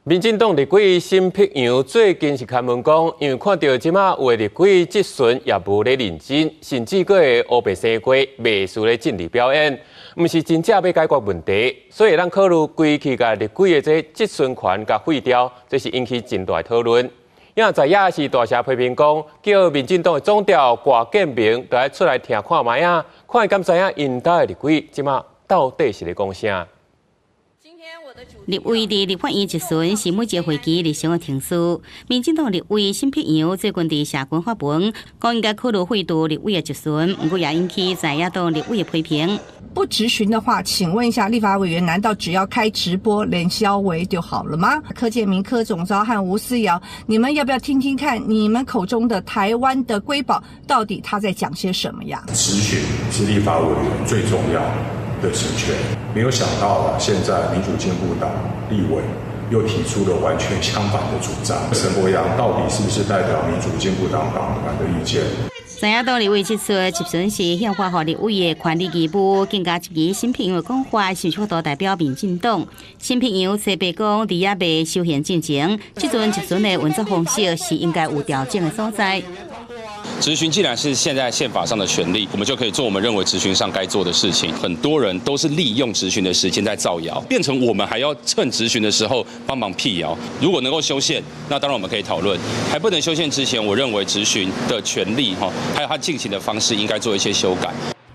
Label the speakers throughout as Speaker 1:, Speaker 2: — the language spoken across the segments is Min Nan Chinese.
Speaker 1: 民進黨立委沈伯洋最近是開文講，因為看著這馬有的立委質詢也無咧認真，甚至閣會烏白生瓜，袂輸咧政治表演，毋是真正欲解決問題，所以咱考慮規氣共立委的這質詢權共廢掉，這是引起真大討論。也在野是大聲批評講，叫民進黨的總召郭建明著愛出來聽看覓仔，看伊敢知影𪜶兜的立委這馬到底是咧講啥。
Speaker 2: 立委佇立法院質詢是每一個會期日常的程序。民進黨立委沈伯洋最近佇社群發文，講應該考慮廢除立委的質詢，毋過也引起在野黨立委的批評。
Speaker 3: 不質詢的話，請問一下立法委員，難道只要開直播連銷為就好了嗎？柯建銘、柯總召和吳思瑤，你們要不要聽聽看，你們口中的台灣的瑰寶到底他在講些什麼呀？
Speaker 4: 質詢是立法委員最重要的職權，沒有想到啊，現在民主進步黨立委又提出了完全相反的主張。陳柏陽到底是不是代表民主進步黨黨團的意見？
Speaker 2: 在野黨立委指出，質詢是憲法予立委的權利義務，更加質疑沈伯洋的講法是毋是代表民進黨。沈伯洋冊八講，佇猶未修憲進前，這陣質詢的運作方式是應該有調整的所在。
Speaker 5: 質詢既然是現在憲法上的權利，我們就可以做我們認為質詢上該做的事情。很多人都是利用質詢的時間在造謠，變成我們還要趁質詢的時候幫忙闢謠。如果能夠修憲，那當然我們可以討論；還不能修憲之前，我認為質詢的權利哈，還有它進行的方式應該做一些修改。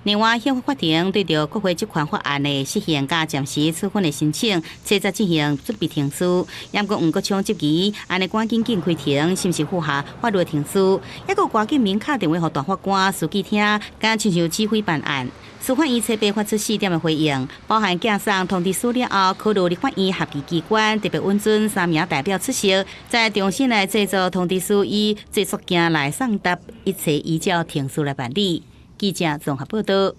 Speaker 2: 另外，憲法法庭對著國會職權法案的釋憲佮暫時處分的申請，正在進行準備程序。毋過黃國昌質疑，按呢趕緊緊開庭，是毋是符合法律程序？抑閣郭建銘敲電話予大法官司機聽，敢親像指揮辦案。司法院冊八發出四點的回應，包含寄送通知書了後，考慮立法院合議機關特別允准三名代表出席，再重新來製作通知書，以最速件來送達，一切依照程序來辦理。記者綜合報道。